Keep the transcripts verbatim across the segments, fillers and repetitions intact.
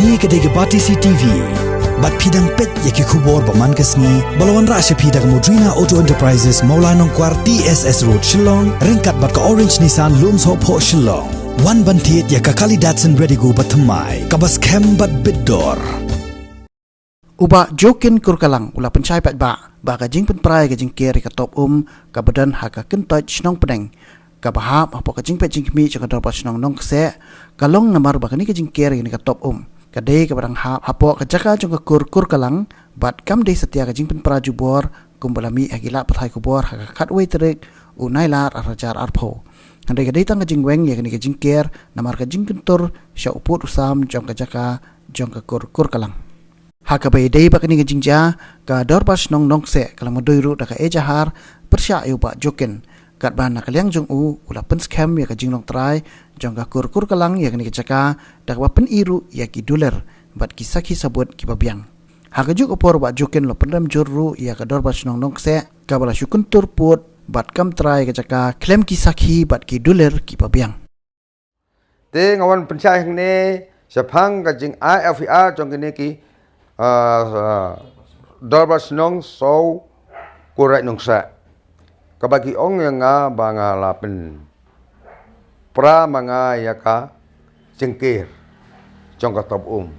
Kane ka dei ka Batesi T V. Bad phi dang peit ïa ki khubor ba man ka sngi ba la wanrah sha phi da ka Modrina Auto Enterprises, Mawlai Nongkwar, T S S Road, Shillong, ryngkat bad ka Orange Nissan, Lumsohphoh, Shillong. Wan ban thied ïa ka Kali Datsun Redigo ba thymmai, kaba skhem bad bit dor. U Bah Jokin Kurkalang u la pynshai paidbah ba ka jingpynpra ïa ka jingker ïa ka top um kaba don ha ka kyntoit shnong Pdeng, kaba hap hapoh ka jingpeit jingkhmih jong ka Dorbar Shnong Nongkseh, ka long namar ba kane ka jingker ïa kane ka top um ka dei kaba dang hap hapoh ka jaka jong ka kur Kurkalang, bad kam dei satia ka jingpynpra jubor kumba la mih ha ki lad pathai khubor ha ka khatwei tarik u Nailar arhajar arphew. Hynrei ka dei tang ka jingweng ïa kane ka jingker namar ka jingkyntur sha u pud u sam jong ka jaka jong ka kur Kurkalang. Ha kaba ïadei bad kane ka jingjia, ka Dorbar Shnong Nongkseh ka la mudui ruh da ka ejahar pyrshah ïa u Bah Jokin, katba na ka liang jong u u la pynskhem ïa ka jinglong trai jong ka kur Kurkalang ïa kane ka jaka da kaba pyni ruh ïa ki dulir bad ki sakhi sabut kiba biang. Ha kajuh ka por u Bah Jokin u la pynrem jur ruh ïa ka Dorbar Shnong Nongkseh kaba la shu kyntur pud bad kam trai ïa ka jaka khlem ki sakhi bad ki dulir kiba biang. Te nga wan pynshai hangne shaphang ka jingai F I R jong kine ki, ah, ah, Dorbar Shnong Sohkur Raid Nongkseh. Kaba ki ong ïa nga ba nga la pynpra ma nga ïa ka jingker jong ka top um.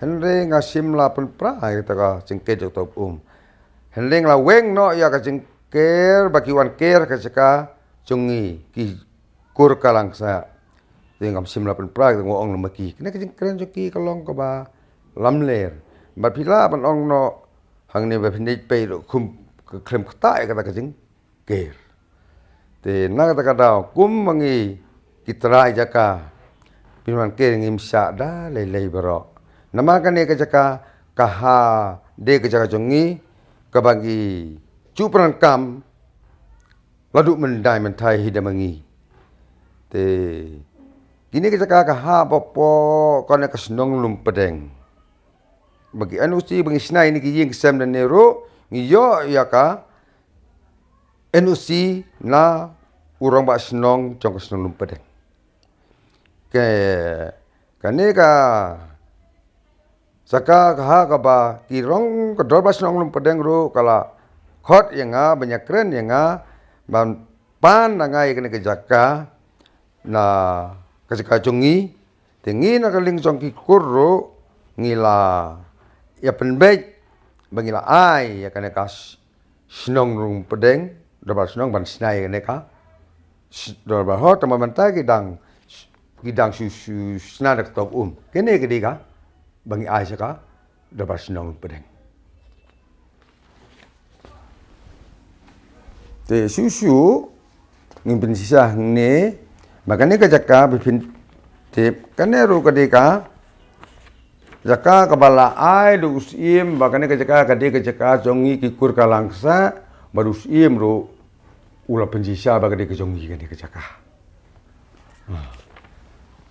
Hynrei nga shym la pynpra ïa ka jingker jong ka top um. Hynrei nga la weng noh ïa ka jingker ba ki wan ker ka jaka jong ngi ki kur Kurkalang sa. Te ngam shym la pynpra, te nga ong noh ma ki, kane ka jingkren jong ki ka long kaba lamler. Bad phi lah ban ong noh hangne ba phin ïa peit ruh kum ka khlem ktah ïa kata ka jingker. Te na kata ka daw kum ma ngi ki trai jaka, phin wan ker, ngim shah da lei lei baroh. Namar kane ka jaka ka ha dei ka jaka jong ngi kaba ngi ju pran kam la duh myndai mynthai hi da ma ngi. Te kine ki jaka ka hap hapoh kane ka shnong Lumpdeng. Ba ki N O C ba ngi shna ïa kine ki ïing ki sem nangne ruh ngi ïoh ïa ka N O C na u rangbah shnong jong ka shnong Lumpdeng. Ke kane ka jaka ka ha kaba ki rong ka Dorbar Shnong Lumpdeng ruh ka la khot ïa nga ban ïa kren ïa nga ban pan na nga ïa kane ka jaka na ka jaka jong ngi. Te ngi na ka liang jong ki kur ruh ngi la ïa pynbeit ba ngi la ai ïa kane ka sh-, shnong Lumpdeng, Dorbar Shnong ban shna ïa kane ka sh-, Dorbar Hall, tang ba mynta ki dang, ki dang shu, shu shna da ka top um. Kane ka dei kaba ngi ai sha ka Dorbar Shnong Lumpdeng. Te shuh shuh ngin pynshisha hangne ba kane ka jaka ba phin tip, kane ruh ka dei ka jaka kaba la ai da u Syiem ba kane ka jaka ka dei ka jaka jong ngi ki kur Kurkalang sa, bad u Syiem ruh u la pynshisha ba ka dei ka jong ngi kane ka jaka.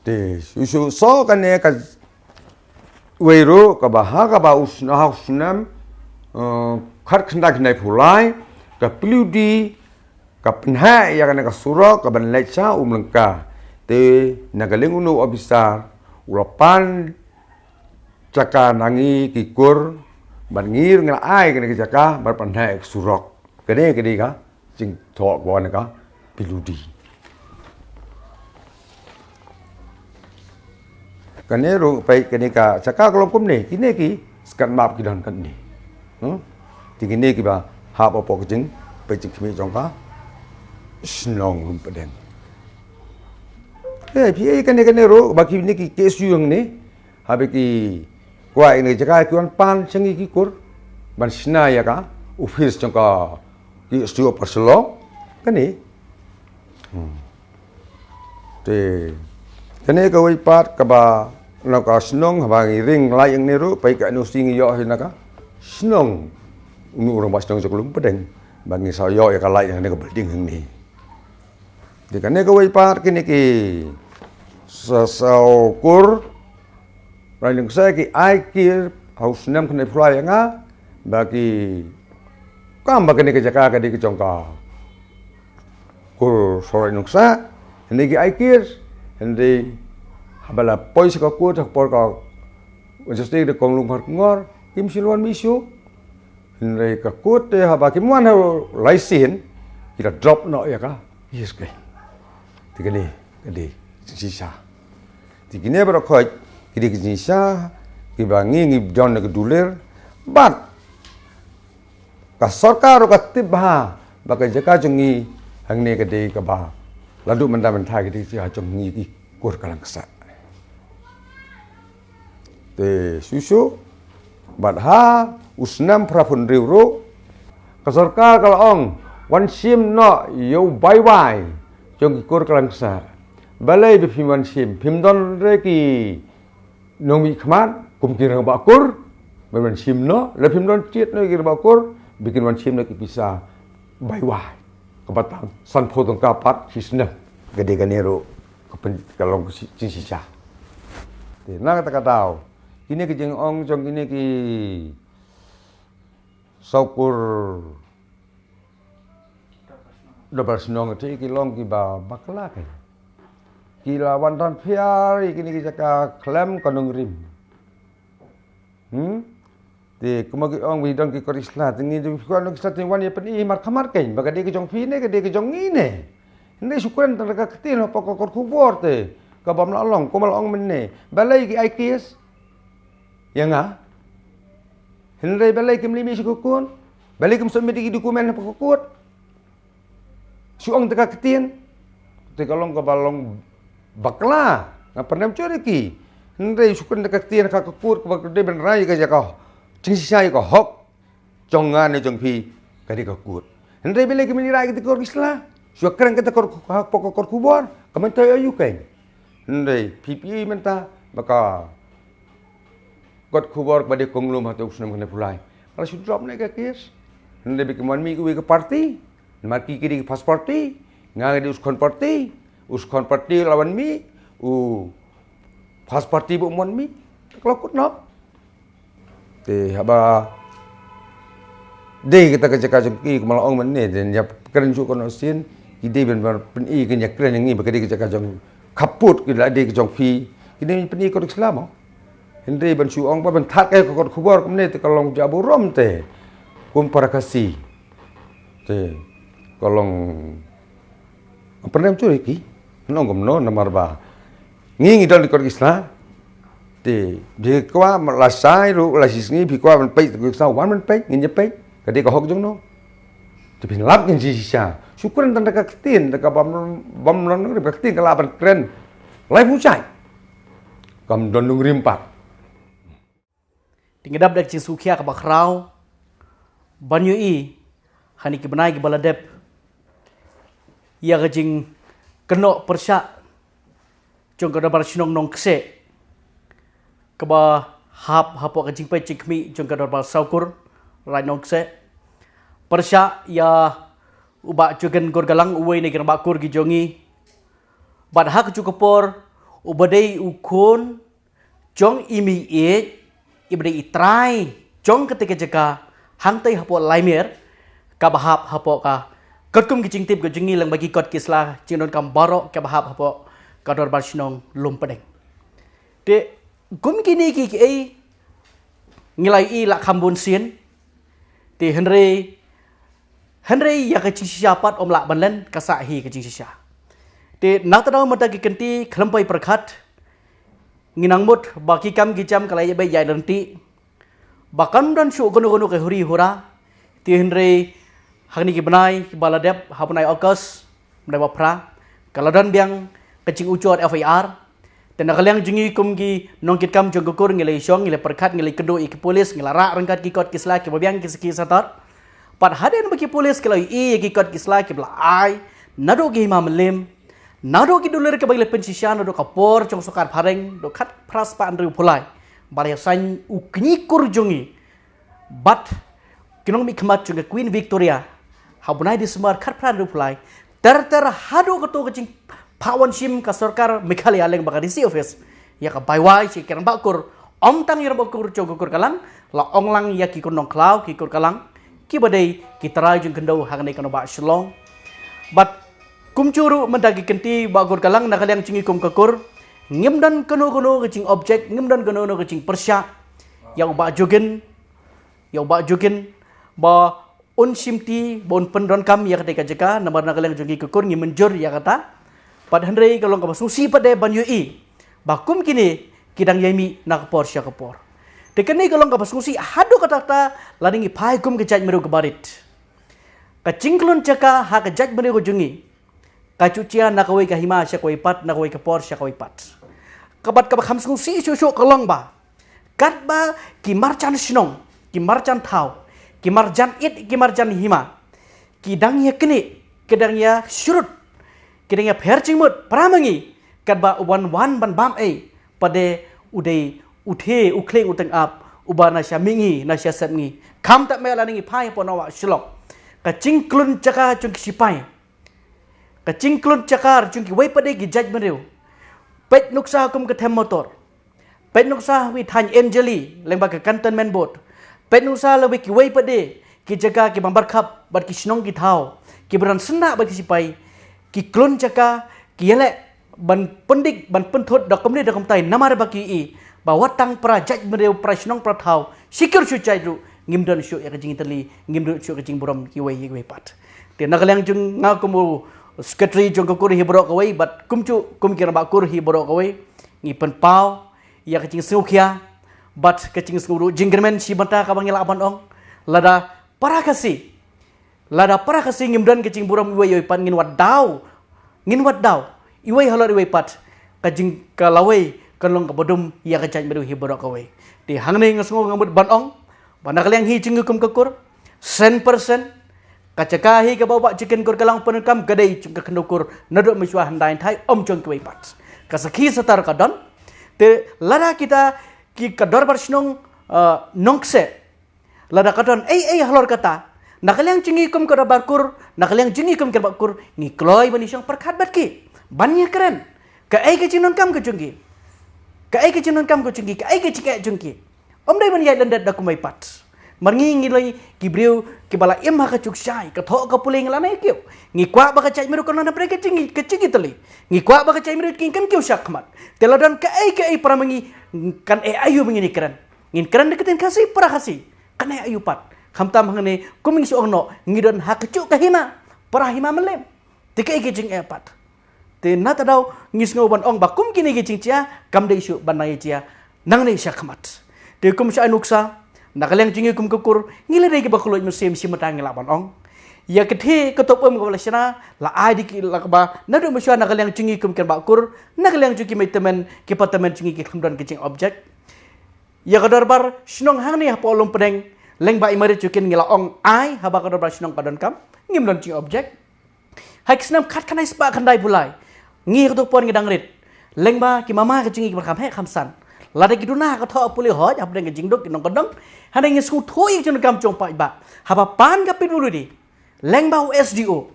Te shuh shuh, so kane kawei ruh kaba ha kaba u snem, ha u snem, eh, khatkhyndai khyndaiphew lai, ka P W D ka pynheh ïa kane ka surok kaban leit sha Umlyngka. Te na ka liang une u ophisar u la pan jaka na ngi ki kur, bad ngi ruh ngi la ai kane ka jaka ban pynheh ïa ka surok. Kane ka dei ka jingthoh kaba wan na ka P W D. Kane ruh peit kane ka jaka ka long kumne, kine ki skat map ki don katne. Hmm? Te kine kiba hap hapoh ka jingpeit jingkhmih jong ka shnong Lumpdeng. Eh, phi, eh, kane, kane ruh ba kine ki K S U hangne, haba ki kwah ïa kane ka jaka ki wan pan sha ngi ki kur ban shna ïa ka ophis jong ka K S U Upper Shillong, kane. Hmm. Te kane kawei pat kaba na ka shnong, haba ngi ring light hangne ruh, peit ka N O C ngi ïoh hi na ka shnong, une u rangbah shnong jong ka Lumpdeng, ba ngi sa ïoh ïa ka light hangne ka building hangne. Te kane kawei pat kine ki sa-, saw kur Raid Nongkseh ki ai kir ha u snem khyndaiphew lai ïa nga ba ki kam ba kane ka jaka ka dei ka jong ka kur Sohraid Nongkseh, hynrei ki ai kir, hynrei haba la poi sha ka kur ha ka por ka Wan sha sdei da kong Lungpar Kongor, kim shym la wan mih shuh. Hynrei ka kut te haba kim wan ha lai sien, ki la drop noh ïa ka. Yes, keiñ. Te kane ka dei ka jingshisha. Te kine baroh khoit ki dei ka jingshisha kiba ngi ngi don na ka dulir. Bad ka sorkar ruh ka tip bha ba ka jaka jong ngi hangne ka dei kaba la duh mynta mynta, ka dei ka jaka jong ngi ki kur ka lang ksah. Te shuh shuh bad ha u snem phra phew hynriew ruh ka sorkar ka la ong, wan shim noh ïa u baiwai jong ki kur ka lang ksah. Balei ba phim wan shim? Phim don re ki nongmihkhmat kum ki rangbah kur ban wan shim noh? Lada phim don jied noh ki rangbah kur, ba kin wan shim noh ki pisa baiwai kaba tang sanphew tyngka pat shi snem. Ka dei kane ruh ka pyn-, ka long ka shi-, jingshisha. Te na kata ka daw kine ki jingong jong kine ki sawkur dorbar shnong te ki long kiba bakla keiñ. Ki la wan don phiar ïa kine ki jaka khlem ka nongrim. Hmm? Te kumba ki ong ba don ki kot ki sla, te ngi ju ki kot ki sla te wan ïa pyni markhmat keiñ ba ka dei ka jong phi ne ka dei ka jong ngi ne. Hynrei shu kren tang da ka ktien hapoh ka kot khubor te ka bym lah long, kumba la ong mynne. Balei ki ai case ïa nga? Hynrei balei kim leit mih sha ka kot? Balei kim submit ïa ki document hapoh ka kot? Shu ong da ka ktien te ka long kaba long bakla. Nga pynrem jur ïa ki. Hynrei shu kren da ka ktien ha ka kot kaba ka dei ban rai ïa ka, ïa ka jingshisha, ïa ka hok jong nga ne jong phi, ka dei ka kot. Hynrei balei kim leit rai ïa kita ki kot ki sla? Shu kren kita ki kot, hapoh ka kot khubor, ka mynta ïa u keiñ. Hynrei phi phi mynta ba ka kot khubor kaba dei kong Lum hato u snem kane pulai, ka la shu drop ne ka case. Hynrei ba kim wan mih uwei ka party, namar ki ki dei ki first party, nga nga dei u second party. U second party la wan mih, u first party ba um wan mih, ka la kut noh. Te haba dei kata ka jaka jong ki kumba la ong mynne, te ïa kren shuh ka noh sien, ki dei ban, ban pyni, ki ïa kren ïa ngi ba ka dei ka jaka jong khappud, ka la dei ka jong phi. Ki dei ban pyni ka rik sla mo. Hynrei ban shu ong ba ban thad ka kot khubor kumne te ka long jaburom te kum para Khasi. Te ka long pynrem jur ïa ki. Nong kumno namar ba ngi ngi don ki kot ki sla. Te phi kwah lashai ruh, la shisngi phi kwah ban peit ki kot ki sla, wan ban peit, ngin ïa peit. Ka dei ka hok jong no. Te phin lap ngin shisha. Shu kren tang da ka ktien, da ka bym, bym long nongrim, ka ktien ka lah ban kren laiphew jait. Kam don nongrim pat. Te ngi dap da ka jingsngewkhia kaba khraw ban ïohi ha kine ki bnai kiba la dep ïa ka jingkynnoh pyrshah jong ka dorbar shnong Nongkseh kaba hap hapoh ka jingpeit jingkhmih jong ka dorbar Sawkur Raid Nongkseh. Pyrshah ïa u Bah Jogen Gorgalang, uwei na ki rangbah kur ki jong ngi. Bad ha kajuh ka por uba dei u khun jong i meiieit, iba dei i trai jong katei ka jaka hangtei hapoh Laimer, kaba hap hapoh ka, katkum ki jingtip ka jong ngi, lyngba ki kot ki sla jingdonkam baroh kaba hap hapoh ka dorbar shnong Lumpdeng. Te kum kine kiei kiei ngi la ïohi la kham bun sien. Te hynrei, hynrei ïa ka jingshisha pat ym lah ban len, ka sah hi ka jingshisha. Te na kata ka daw mynta ki kynti khlem poi pyrkhat, ngi nang mut ba ki kam ki jam ka la ïa beit ïa lynti, ba kam don shuh kano kano ka huri hura. Te hynrei ha kine ki bnai kiba la dep, ha u bnai August, bnai ba phra, ka la don biang ka jingujor F I R. Te na ka liang jong ngi kum ki nongkitkam jong ka kur, ngi la ïashong, ngi la pyrkhat, ngi la ïakynduh ïa ki pulis, ngi la rah ryngkat ki kot ki sla kiba biang, ki sakhi satar. Bad hadien ba ki pulis ki la ïohi ïa ki kot ki sla kiba la ai naduh ki hima mylliem, naduh ki dulir kiba ki la pynshisha naduh ka por jong sorkar phareng, naduh khatphra spah hynriewphew lai, ba la ïasaiñ u kñi kur jong ngi bad ki nongmihkhmat jong ka Queen Victoria ha u bnai December khatphra hynriewphew lai, ter ter haduh kato ka jingphah wan shim ka sorkar Meghalaya lyngba ka D C office ïa ka baiwai sha ki rangbah kur. Ym tang ïa rangbah kur jong ka kur Kalang, la ong lang ïa ki kur Nongkhlaw, ki kur Kalang, kiba dei ki trai jong khyndew hangne ka nongbah Shillong. Bad kumjuh ruh mynta ki kynti, Bah Gorgalang, na ka liang jong ngi kum ka kur, Ngim don kano kano ka jing object, ngim don kano kano ka jing pyrshah ïa u Bah Jugin, ïa u Bah Jugin ba un shimti, ba un pyndonkam ïa kata ka jaka, namar na ka liang jong ngi ka kur ngi mynjur ïa kata. Pat hynrei ka long kaba sngewsih pat de ban ïohi ba kum kine ki dang ïai mih na ka por sha ka por. Te kane ka long kaba sngewsih haduh katta katta lada ngi phai kum ka jaitbynriew kaba rit. Ka jingklun jaka ha ka jaitbynriew ka jong ngi ka ju jia na kawei ka hima sha kawei pat, na kawei ka por sha kawei pat. Ka bad kaba kham sngewsih shuh shuh ka long ba katba ki marjan shnong, ki marjan thaw, ki marjan it, ki marjan hima ki dang ïa knieh, ki dang ïa shrut, ki dang ïa pher jingmut para ma ngi, katba u wan wan ban bam ei pat de u dei u the u khlieng u tyngab uba na sha mihngi na sha sepngi. Khamtam eh lada ngi phai hapoh Nongwah Shillong, ka jingklun jaka jong ki sipai, ka jingklun jaka jong kiwei pat de ki jaitbynriew. Peit nuksa kum ka them motor, peit nuksa ha wi thaiñ Anjali lyngba ka Cantonment Board, peit nuksa la wi kiwei pat de ki jaka kiba markhap bad ki shnong ki thaw kiba don syndah bad ki sipai. Ki klun jaka, ki ïaleh ban pyndik ban pynthut da kumne da kumtai, namar ba ki ïohi ba wat tang para jaitbynriew, para shnong, para thaw shikir shuh jait ruh ngim don shuh ïa ka jingtylli, ngim don shuh ka jingburom kiwei ïa kiwei pat. Te na ka liang jong nga kum u secretary jong ka kur hi baroh kawei bad kumjuh kum ki rangbah kur hi baroh kawei, ngi pynpaw ïa ka jingsngewkhia bad ka jingsngewduh jingkyrmen shi bynta kaba ngi lah ban ong. Lada para Khasi, lada para Khasi ngim don ka jingburom iwei ïa iwei pat, ngin wad daw, ngin wad daw iwei halor iwei pat, ka jing ka lawei kan long kaba dum ïa ka jaitbynriew hi baroh kawei. Te hangne nga sngew nga mut ban ong ba na ka liang hi jong ngi kum ka kur, sen persen ka jaka hi kaba u Bah Jugin Kyrkiang u pyndonkam ka dei jong ka khyndew kur naduh mynshuwa hyndai hynthai, ym jong kiwei pat. Ka sakhi satar ka don. Te lada kita ki ka dorbar shnong, eh, Nongkseh, lada ka don ei ei halor kata, na ka liang jong ngi kum ka dorbar kur, na ka liang jong ngi kum ki rangbah kur, ngi kloi ban ïashong pyrkhat bad ki, ban ïakren kaei ka jingdonkam ka jong ki, kaei ka jingdonkam ka jong ki, kaei ka jingeh jong ki. Ym dei ban ïaid lyndet da kumwei pat. Mar ngi ngi lei ki briew kiba la im ha ka jukshai, ka thoh ka pule ngi la nai kiew. Ngi kwah ba ka jaitbynriew kan long napdeng ka jing, ka jingtylli. Ngi kwah ba ka jaitbynriew kan kiew shakhmat. Te la don kaei kaei para ma ngi, kan eh aïu ba ngin ïakren? Ngin kren da ka ktien Khasi, para Khasi, kan eh aïu pat? Khamtam hangne kum ngi shu ong noh, ngi don ha kajuh ka hima, para hima Mylliem. Te kaei ka jingeh pat? Te na ta daw ngi sngew ban ong ba kum kine ki jingjia kam dei shuh ban nang ïa jia nangne shakhmat. Te kum sha ai nuksa, na ka liang jong ngi kum ka kur, ngi la dei kiba khluit mynsiem shi mynta ngi lah ban ong. Ïa ka thie ka top um kaba la shna la ai da ki la kaba naduh mynshuwa na ka liang jong ngi kum ki rangbah kur, na ka liang jong ki mei tymmen ki pa tymmen jong ngi, ki khlem don ka jing object. Ïa ka dorbar shnong hangne hapoh Lumpdeng, lyngba i Mary Chukin ngi la ong ai, haba ka dorbar shnong ka donkam, ngim don jing object. Ha ki snem khatkhyndai spah khyndai phew lai, ngi ha kato ka por ngi dang rit, lyngba ki mama ka jong ngi kiba kham heh kham san, lada ki duna ha ka thoh pule hoi hapdeng ka jingduk ki nongkyndong, hynrei ngi sngewthuh ïa ka jingdonkam jong u paidbah. Haba pan ka P W D lyngba u S D O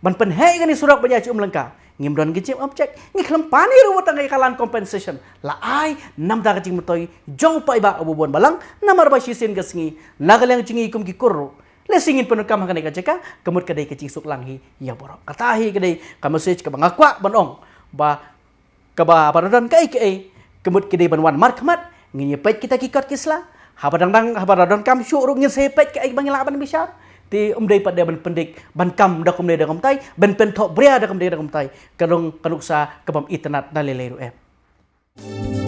ban pynheh ïa kane ka surok ban ïa shu um lyngka, ngim don ka jing object. Ngi khlem pan ïa ruh wat tang ïa ka land compensation, la ai namar ka jingmyntoi jong u paidbah uba bun balang, namar ba shisien ka sngi na ka liang jong ngi kum ki kur ruh, lehse ngin pyndonkam ha kane ka jaka, ka mut ka dei ka jingsuk lang hi ïa baroh. Kata hi ka dei ka message kaba nga kwah ban ong, ba kaba haba la don kaei kaei, ka mut ki dei ban wan markhmat, ngin ïa peit kita ki kot ki sla. Haba dang dang, haba la donkam shuh ruh ngin sa ïa peit kaei ba ngi lah ban bishar. Te ym dei pat de ban pyndik ban kam da kumne da kumtai, ban pynthoh bria da kumne da kumtai, ka long ka nuksa ka bym itynnad na lei lei ruh em.